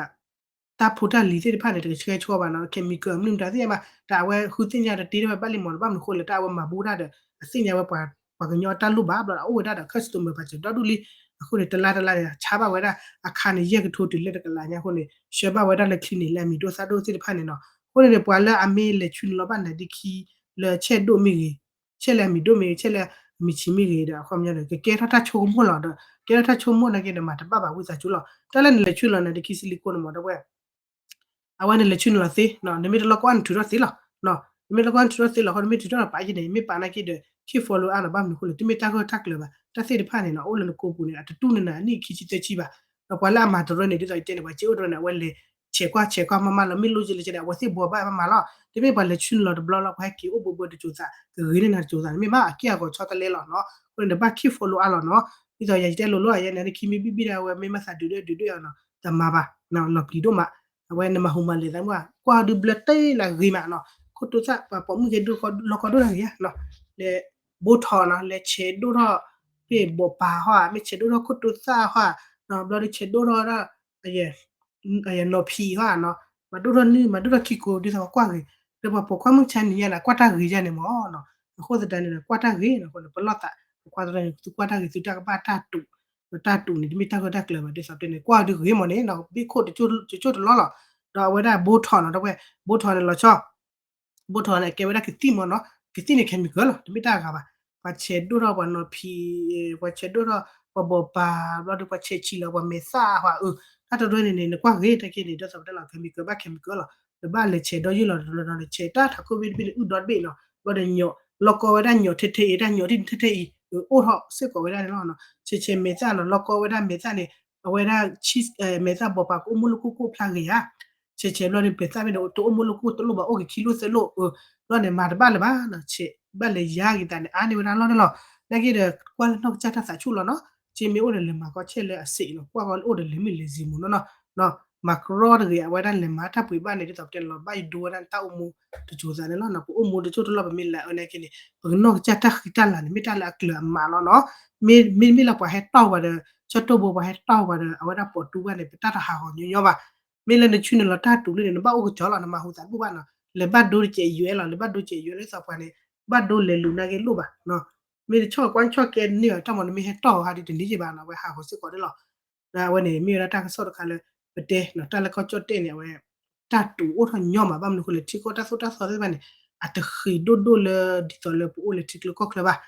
တၢ်ဖိတၢ်လံၤသ့ၣ်တဖၣ်န့ၣ် တကဆှဲကဆှီဘၣ်နီၤ, chemical မနုၤမတၤသ့ၣ်ညါဘၣ်, တၢ်အဝဲဃုသ့ၣ်ညါဒီးတ့ထီၣ်ဝဲဘၣ်လံမး, ဘၣ်မနုၤဃိလဲၣ် တၢ်အဝဲမၤဘူၣ်တၢ်ဒီး အသ့ၣ်ညါဝဲပှၤ ပှၤကညီအတၢ်လိၣ်ဘၣ်ဘျီဒီး အအိၣ်ဝဲဒၣ်ဒီး customer ပှၤစၢၤဒီဒူၣ်လံ, အဃိန့ၣ် တလါတလါန့ၣ် ဆါဘၣ်ဝဲဒၣ် အခါန့ၣ် ယဲၢ်ကထိတုၤလၢတကလးညါအဃိန့ၣ် ဆှၢဘၣ်ဝဲဒၣ်လၢ clinic လၢအမံၤဒိၣ်သၣ်ဒိၣ်သ့ၣ်တဖၣ်န့ၣ်နီၤ, အဃိန့ၣ်န့ၣ် ပှၤလၢအမ့ၢ်လဲၤဆူနုာ်လီၤဘၣ်နါဒ့ခံ လၢဆဲးဒိၣ်မ့ၢ်ဂ့ၤ ဆဲးလၢအမံၤဒိၣ်မ့ၢ်ဂ့ၤ ဆဲးလၢအမံၤဆံးမ့ၢ်ဂ့ၤဒီး အခီပညီန့ၣ် ကကဲထီၣ်တၢ်ဆိကမိၣ်လီၤဒီး ကဲထီၣ်တၢ်ဆိကမိၣ်နာ်က့ဒီး မၤတဘၣ်ဘၣ်ဝံသးစူၤလီၤ, တၢ်လၢနလဲၤဆူနုာ်လီၤနါဒ့ခံ silicone န့ၣ်မး ဒီပုၢ်ဝဲၢ် အဝဲန့ၣ်လဲၤဆူနုာ်လီၤသ့, နမ့ၢ်တလီၢ်ကီၢ်နထုးထီၣ်သ့လီၤ, နမ့ၢ်လီၢ်ကီၢ်နထုးထီၣ်သ့လီၤ ဃိနမ့ၢ်ထုးထီၣ်လီၤပာ်ယဲန့ၣ် မ့ၢ်ပာ်နာ်က့ဒီး ခံ follow up နီၤ, ဘၣ်မနုၤအဃိလဲၣ် တမ့ၢ်တၢ်ဂၢၢ်တၢ်ကျၢၤဘၣ်, တၢ်သ့ၣ်တဖၣ်န့ၣ်နီၤ အိၣ်လၢနကိးပူၤန့ၣ် အတတူၢ်နနၤအနံၣ်ခံဆံသၢဆံဘၣ်, ဒီးပှၤလၢအမၤတရၢန့ၣ် ဒ်သိးယတဲန့ၣ် ပှၤစ့အိၣ်တရၢန့ၣ် အဝဲလဲၤဆဲးကွၢ်ဆဲးကွၢ်မးမးလီၤ, မ့ၢ်လိၣ်က့ၤလၢက့ၤန့ၣ် အဝဲသ့ၣ်ဘှီဘၣ်မးမးလီၤ, တမ့ၢ်ပှၤလဲၤဆူနုာ်လီၤတဘျီလီၤ ပှၤဟဲက့ၤအိၣ်ဘိဘိတစိၤသး ကဂ့ၤန့ၢ်နၤတစိၤသးန့ၣ် မ့ၢ်ဘၣ်အက့ၢ်အဂီၤဆီတလဲလီၤနီၤ, အဃိန့ၣ် နဘၣ်ခံ follow up လီၤနီၤ, ဒ်သိးယတဲလိၤလိၤ ယဲန့ၣ် နခံမ့ၢ်ဘံၣ်ဘံၣ်ဒၣ်ဝဲ မ့ၢ်မၤသးဒုးဒွဲၣ်ဒုးဒွဲၣ်အီၤနီၤ တမၤဘၣ်, လီၤပျံၤဒိၣ်မး, အဝဲနမၤဟူးမၤလဲၤသးမ့ၢ် ကွၢ်ဒုးဘျၢတ့ၢ်လၢဂ့ၤမးနီၤ, ခိၣ်တိသၣ်ပှၤပိာ်မုၣ်ကဲဒိၣ်လီၤကီဒိၣ်တၢ်ဂ့ၤဧါ, လဲၤ Botox နီၤ လဲၤဆဲးဒိၣ်ထီၣ် ပ့ၢ်ဘိးပၤဟီဧါ မ့ၢ်ဆဲးဒိၣ်ထီၣ်ခိၣ်တိသၣ်ဟီဧါ, ဘျီဒုးဆဲးဒိၣ်ထီၣ်ဒၣ် နီၤဖံးဟီဧါနီၤ, မၤဒိၣ်ထီၣ်နုၢ် မၤဒိၣ်ထီၣ်ခံကိး ဒ်သိးပကွၢ်ဂ့ၤ, ဒီးပှၤပိာ်ခွါမုၢ်ဆါနံၤညါန့ၣ် ကွၢ်တၢ်ဂ့ၤယါန့ၣ်မ့ၢ်နီၤ, အဃိသတးန့ၣ်ဒီး ကွၢ်တၢ်ဂ့ၤနီၤ အဃိန့ၣ် ပလီၢ်သး ပကွၢ်တၢ်ဂ့ၤ သုကွၢ်တၢ်ဂ့ၤ သုတၢ်ကဘၣ်တၢ်တူာ်, ဒီးတၢ်တူာ်န့ၣ် တမ့ၢ်တၢ်ဂၢၢ်တၢ်ကျၢၤဘၣ် ဒ်သိးပတဲန့ၣ် ကွၢ်ဒုးဂ့ၤမ့ၢ်န့ၣ်နီၤ ဘ့ၣ်ခိၣ်တကၠိၢ်တလီၢ်လီၤ, ဒီးအဝဲဒၣ် Botox နီၤ ဒီပုၢ်ဝဲၢ် Botox န့ၣ်လီၤဆီ Botox န့ၣ် ကဲဝဲဒၣ်ကသံၣ်မ့ၢ်နီၤ, ကသံၣ်န့ၣ် chemical လီၤ တမ့ၢ်တၢ်အဂၤဘၣ်, ပှၤဆဲးဒိၣ်ထီၣ်ပှၤနီၤဖံး, ပှၤဆဲးဒိၣ်ထီၣ် ပှၤဘီၣ်ပၤ ဘျီဒီးပှၤဆဲးဆံးလီၤ ပှၤမဲာ်သၣ်ဟးအုး, တၢ်တရၢန့ၣ်န့ၣ် နကွၢ်ဂ့ၤတၢ်က့န့ၣ် ဒ်သိးပတဲလီၤ chemical ဘၣ် chemical လီၤ, နဘၣ်လဲၤဆဲးဒီးယုၢ်လီၤတရၢဒီး ဆဲးတၢ်ထးခိၣ်ဘ့ၣ်တဘ့ၣ်န့ၣ် အုၣ်ဒီတဘ့ၣ်နီၤ, ဘျီဒီးညီၣ် လီၤကီဝဲဒၣ်ညီၣ်ထဲထဲအံၤ တၢ်ညီၣ်ထဲထဲအံၤ အိၣ်ထီၣ်စ့ၢ်ကီးဝဲဒၣ်န့ၣ်လီၤ, ဆဲးဆဲးမဲာ်သၣ်နီၤ လီၤကီဝဲဒၣ်မဲာ်သၣ်န့ၣ် အဝဲဒၣ် မဲာ်သၣ်ဘီၣ်ပၤကအိၣ်မူလၢခိၣ်ကိၣ်ဖျါဂ့ၤဧါ ဆဲးဆဲးဘျီဒီး ပှဲၤသၣ်မ့ၢ်န့ၣ် တအိၣ်မူလၢခိၣ်တလိၣ်ဘၣ် အိၣ်က့ၤခံလိၣ်သၢလိၣ်, ဘျီန့ၣ် မၤတဘၣ်လၢၤဘၣ်နီၤ, ဆဲးဘၣ်လဲၤယါက့ၤသးန့ၣ် အါန့ၢ်ဝဲဒၣ်လီၢ်န့ၣ်လီၤ, နာ်က့ဒီး ကွၢ်လၢနီၢ်ကစၢ်တၢ်သးဆူၣ်လီၤနီၤ, က့မ့ၢ်အိၣ်ဒီးလဲၤမၤကီးဆဲးလၢအစ့းလီၤ ကွၢ်ကီးအိၣ်ဒီးလဲၤမ့ၢ်လဲၤစံာ်မူနီၤနီၤ, မၤကရီတဂ့ၤ အဝဲဒၣ်လဲၤမၤတၢ်ပှ့ၤဘၣ်န့ၣ် ဒ်သိးပတဲလီၤ ဘၣ်ယဒိဝဲဒၣ်တၢ်အိၣ်မူတစိၤသးန့ၣ်လီၤနီၤ, ပအိၣ်မူတစိၤတလီၢ် ပမ့ၢ်လဲၤအၢန့ၣ်က့န့ၣ် ပကနီၢ်ကစၢ်တၢ်ဃံတၢ်လၤန့ၣ် မ့ၢ်တၢ်လၢအကျၢၤအမးလီၤနီၤ, မ့မ့ၢ်လၢပှၤဟဲတီၢ်ပှၤဒီး ဆၢတိၢ်ဘိပှၤဟဲတီၢ်ပှၤဒီး အဝဲဒၣ်ပိာ်တူၢ်ဘၣ်န့ၣ် ပတၢ်တဟးဂီၤညီညီဘၣ်, မ့ၢ်လၢနဆူန့ၣ်လီၤတၢ်တူာ်လံန့ၣ် နဘၣ်အိၣ်ကစီၤလီၤ နမၤဟူသးတဘူၣ်ဘၣ်နီၤ, လဲၤဘၣ်ဒိတကဲးယွဲလီၤ လဲၤဘၣ်ဒိတကဲးယွဲလၢသးပှၤန့ၣ် ဘၣ်ဒိလဲၤလူၤနာ်က့လိၣ်ဘၣ်, မ့ၢ်တဆီၣ်ကွၢ်ဆီၣ်ကဲန့ၢ်အီၤတၢ်မၤနမ့ၢ်ဟဲတီၢ်ဟးဒ်တန့ၢ်က့ဘၣ်နီၤ အဝဲဟးဂီၤစ့ၢ်ကီးန့ၣ်လီၤ, ဒီးအဝဲန့ၣ် မ့ၢ်ဝဲဒၣ်တၢ်ကစီၣ်တခါလၢ ပတဲနီၤ တၢ်လၢကီၢ်ကၠီၣ်တဲၣ်န့ၣ် အဝဲ တၢ်တူာ်အိၣ်ထီၣ်ညီမး ဘၣ်မနုၤဃိလဲၣ် ထံကီၢ်တၢ်သိၣ်တၢ်သီသ့ၣ်တဖၣ်န့ၣ် အတဃံးဒိၣ်ဒိၣ်လၢဒ်သိးလၢပအိၣ်လၢထံချၢကီၢ်ချၢဘၣ်,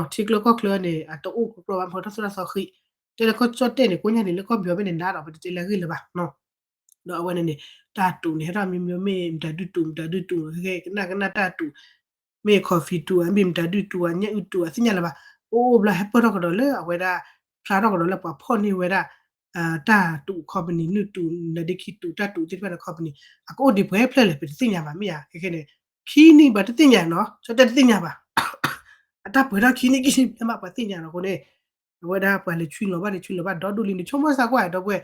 ဒီးထံချၢကီၢ်ချၢန့ၣ် အတအိၣ်ကကြၢးဘၣ်မနုၤတၢ်သိၣ်တၢ်သီဃံး, တဲလၢကီၢ်ကၠီၣ်တဲၣ်န့ၣ် ကိညါန့ၣ် လၢကီၢ်ပယီၤဘ့ၣ်န့ၣ်နၤဒီး ပတတဲလၢအဂ့ၢ်လၢၤဘၣ် ဒီးအဝဲန့ၣ်န့ၣ် တၢ်တူာ်န့ၣ် ဟဲထီၣ်မံၤမံၤ မ့ၢ်မတၤဒုးတူာ် မတၤဒုးတူာ် ဟဲကနၣ်ကနၣ်တၢ်တူာ်, မ့ၢ် coffee တူာ် မ့ၢ်မတၤဒုးတူာ် ညၣ်အုၣ်တူာ် အသ့ၣ်ညါလၢၤဘၣ်, အိၣ်အိၣ်ဘျီဟဲပၢၢ်ထီၣ်ကဒီးလၢအဝဲဒၣ် ဖျါထီၣ်ကဒီးလၢပှၤဖီၣ်န့ၢ်ဝဲဒၣ် တၢ်တူာ် company နုာ်တူာ် နဒ့ခံတူာ် တၢ်တူာ်သ့ၣ်တဖၣ်န့ၣ် company အကအိၣ်ဒံးပှဲၤဖျၢၣ်လဲၣ် ပတသ့ၣ်ညါဘၣ် မ့ၢ်ဧါ ခဲခဲန့ၣ် ခံနံၣ်ဘၣ်တသ့ၣ်ညါနီၤ ကၠီၣ်တဲၣ်တသ့ၣ်ညါဘၣ် အတၢ်ပှဲၤထီၣ်ခံနံၣ်ခံနံၣ်မး ပှၤသ့ၣ်ညါနီၤ အဃိန့ၣ် အဝဲဒၣ်ပှၤလဲၤဆွံလီၤဘၣ်လဲၤဆွံလီၤဘၣ်ဒီဒူၣ်လံ နဆိကမိၣ်စၢ်ကွၢ်ဒီပုၢ်ဝဲၢ်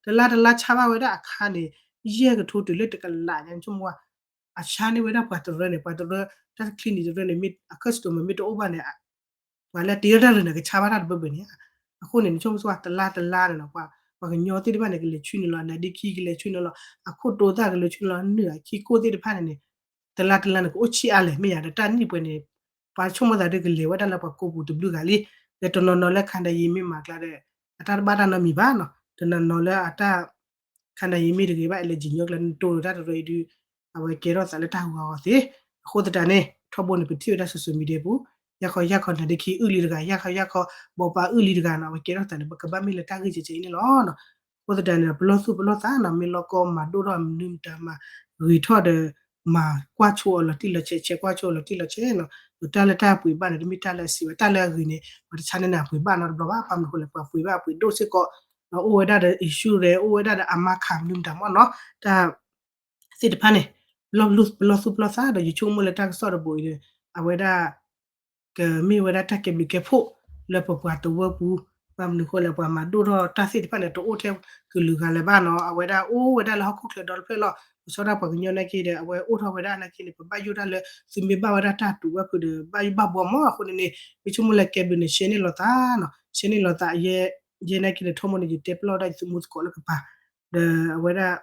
တလါတလါဆါဘၣ်ဝဲဒၣ်အခါန့ၣ် ယဲၢ်ကထိတုၤလၢတကလးညါ နဆိကမိၣ်ကွၢ် အဆါန့ၢ်ဝဲဒၣ်ပှၤတရၢန့ၣ် ပှၤတရၢ တၢ်တချံန့ၣ်တရၢန့ၣ် မ့ၢ်အ customer မ့ၢ်တအိၣ်ဘၣ်န့ၣ် ပှၤလၢတ့ထီၣ်တၢ်ရ့ၣ်န့ၣ် ကဆါဘၣ်တၢ်တဘၢဘၢန့ၣ် အဃိန့ၣ် နဆိကမိၣ်ကွၢ် တလါတလါန့ၣ်နီၤ ပှၤ ပှၤကညီသ့ၣ်တဖၣ်န့ၣ် ကလဲၤဆွံန့ၣ်လီၤ နဒ့ခံကလဲၤဆွံန့ၣ်လီၤ အခိၣ်တိသၣ်ကလဲၤဆွံန့ၣ်လီၤ နုာ်အခံခိၣ်သ့ၣ်တဖၣ်န့ၣ်န့ၣ် တလါတလါန့ၣ် ကအိၣ်ဆံးအါလဲၣ် မ့ၢ်ယၤဒီးတၢ်နံၣ်ပှဲၤန့ၣ် ပှၤဆိကမိၣ်သးဒ်ကလဲၤဝဲဒၣ်လၢပှၤကိးပူၤတဘျုးဂၤလံ ဒီးတနီၤနီၤလၢ ခါဒၤယံၤ မ့ၢ်မၤကျါဒီး အတၢ်တဘၣ်တၢ်နီတမံၤဘၣ်နီၤ တနီၤနီၤလၢအတၢ် ခါဒၤယံၤ မ့ၢ်တဂ့ၤဘၣ် အဲလၢကညီကျါ နတိၢ်လီၤတၢ်တရၢအံၤဒုး အဝဲကဲထီၣ်သးလၢတၢ်ဟူးဂီၤသ့ အဃိသတးန့ၣ် ထီဘိန့ၣ် ပထံၣ်ဝဲဒၣ် social media ပူၤ ယၢ်ခီယၢ်ခီ နဒ့ခံအုၣ်လံတဂၤ ယၢ်ခီယၢ်ခီ ဘီပၤအုၣ်လံတဂၤနီၤ အဝဲကဲထီၣ်သးန့ၣ် ပကဘၣ်မ့ၢ်လၢတၢ်ဂ့ၢ်ကဲကဲအံၤန့ၣ်လီၤ အဃိသတးန့ၣ် ပလီၢ်သူၣ်ပလီၢ်သးနီၤ မ့ၢ်လီၢ်ကီမၤဒိၣ်ထီၣ်မနုၤမတၤမၤဂ့ၤထီၣ်ဒီး မၤကွၢ်ဆိအီၤလီၤတံၢ်လီၤဆဲး ဆဲးကွၢ်ဆိအီၤလီၤတံၢ်လီၤဆဲးနီၤ ဒီးတၢ်လၢတၢ်ပှ့ၤဘၣ်န့ၣ် တမ့ၢ်တၢ်လၢအစံးဝဲ တၢ်လၢအဂ့ၤန့ၣ် ပှၤတဆါန့ၢ်နၤပှ့ၤဘၣ်နီတဘျီဘၣ် ဘၣ်မနုၤအဃိလဲၣ် ပှၤပှ့ၤဘၣ်ပှ့ၤဒိၣ်စ့ၢ်ကီး ဒီးအိၣ်ဝဲဒၣ်ဒီး insurance အိၣ်ဝဲဒၣ်ဒီး အမါခးမနုၤမတၤမ့ၢ်နီၤ တၢ် သ့ၣ်တဖၣ်န့ၣ် ပလီၢ်သူၣ်ပလီၢ်သးဒီး ယဆိကမိၣ်လၢတၢ်ကစီၣ်တဘိအံၤဒီး အဝဲဒၣ် ကမ့ၢ်ဝဲဒၣ်တၢ်ကဲဘျုးကဲဖှိၣ်လၢပပှၤတဝၢပူၤ ဘၣ်မနုၤအဃိလဲၣ် ပှၤမၤဒိၣ်ထီၣ်တၢ်သ့ၣ်တဖၣ်န့ၣ် တအိၣ်ထဲကလုာ်ဂၤလၢၤဘၣ်နီၤ အဝဲဒၣ်အိၣ်ဝဲဒၣ်လၢဟီၣ်ခိၣ်ချၢဒီတဖျၢၣ်လီၤ ပဆီဒၣ်ပှၤကညီနာ်က့ဒီး အဝဲအိၣ်ထီၣ်ဝဲဒၣ်နာ်က့န့ၣ် ပဘၣ်ယိၣ်တၢ်လၢ သုမ့ၢ်ဘၣ်ဝဲဒၣ်တၢ်တူာ်ဘၣ်ဖုးဒီး ဘၣ်ယိၣ်ဘၣ်ဘှီမး အဃိန့ၣ်န့ၣ် မ့ၢ်ဆိကမိၣ်လၢကဲဘျုးန့ၣ် ရှဲန့ၢ်လီၤသးနီၤ ရှဲန့ၢ်လီၤသး ယဲနာ်က့န့ၣ် ထီဘိန့ၣ် ယတဲပလီၢ်ဒၣ်ယသုးမုၢ်သကိးလၢကပၤ ဒီးအဝဲဒၣ်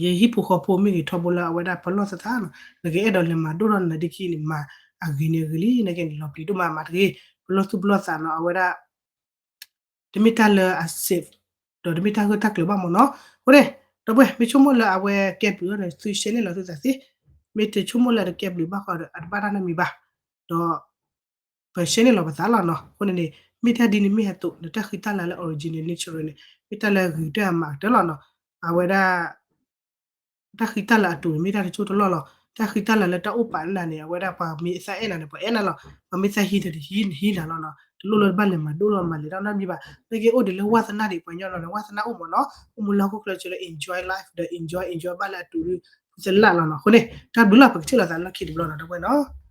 ယဟံၣ်ဖိဃီဖိမ့ၢ်ဂ့ၤ ထီဘိလၢအဝဲဒၣ်ပလီၢ်သးသးနီၤ နကအဲၣ်ဒိးလဲၤမၤဒိၣ်ထီၣ်နဒ့ခံန့ၣ် မၤအဂ့ၤန့ၣ်အဂ့ၤလံ နာ်က့န့ၣ် လီၤပျံၤဒိၣ်မးမးတဂ့ၤ ပလီၢ်သူၣ်ပလီၢ်သးနီၤ အဝဲဒၣ် တမ့ၢ်တၢ်လၢအ safe ဒီးတမ့ၢ်တၢ်ဂၢၢ်တၢ်ကျၢၤဘၣ်မ့ၢ်နီၤ အဃိန့ၣ် ဒီပုၢ်ဝဲၢ် မ့ၢ်ဆိကမိၣ်လၢအဝဲကဲဘျုးဒီး သုရှဲန့ၢ်လီၤသုသးသ့ မ့ၢ်တဆိကမိၣ်လၢအတကဲဘျုးဘၣ်ဃီဒီး အတဘၣ်တၢ်နီတမံၤဘၣ် ဒီး ပရှဲန့ၢ်လီၤပသးလီၤနီၤ အဃိန့ၣ်န့ၣ် မ့ၢ်တၢ်ဒ်န့ၣ်မ့ၢ်ဟဲသိး ဒီးတၢ်ဃံတၢ်လၤလၢ original nature န့ၣ် မ့ၢ်တၢ်လၢဂ့ၤတၢ်အမၤကတၢၢ်လီၤနီၤ အဝဲဒၣ် တၢ်ဃံတၢ်လၤအတူာ်န့ၣ် မ့ၢ်တၢ်တစိၢ်တလီၢ်လီၤ တၢ်ဃံတၢ်လၤလၢတၢ်အိၣ်ပာ်န့ၢ်နၤန့ၣ် အဝဲဒၣ်ပှၤမ့ၢ်သးအဲၣ်နၤန့ၣ် ပှၤအဲၣ်နၤလီၤ ပှၤမ့ၢ်သးဟံးနၤန့ၣ် ဟံးနၤလီၤနီၤ တလိၣ်လၢတဘၣ်လဲၤမၤဒိၣ်လီၤမၤလဲၤတၢ်နီတမံၤဘၣ် နာ်က့အိၣ်ဒံးလၢဝါသနာဒံး ပှၤကညီလီၤန့ၣ် ဝါသနာအိၣ်မ့ၢ်နီၤ အိၣ်မူလၢဟီၣ်ခိၣ်ချၢလၢ enjoy life ဒီး enjoy enjoy ဘၣ်လၢအတူာ်ဒုး ဖုသလၣ်လီၤနီၤ အဃိန့ၣ် တၢ်ဘျုးလီၤ ပကထံၣ်လိာ်သးလၢခံတဘျီနီၤ ဒီပုၢ်ဝဲၢ်နီၤ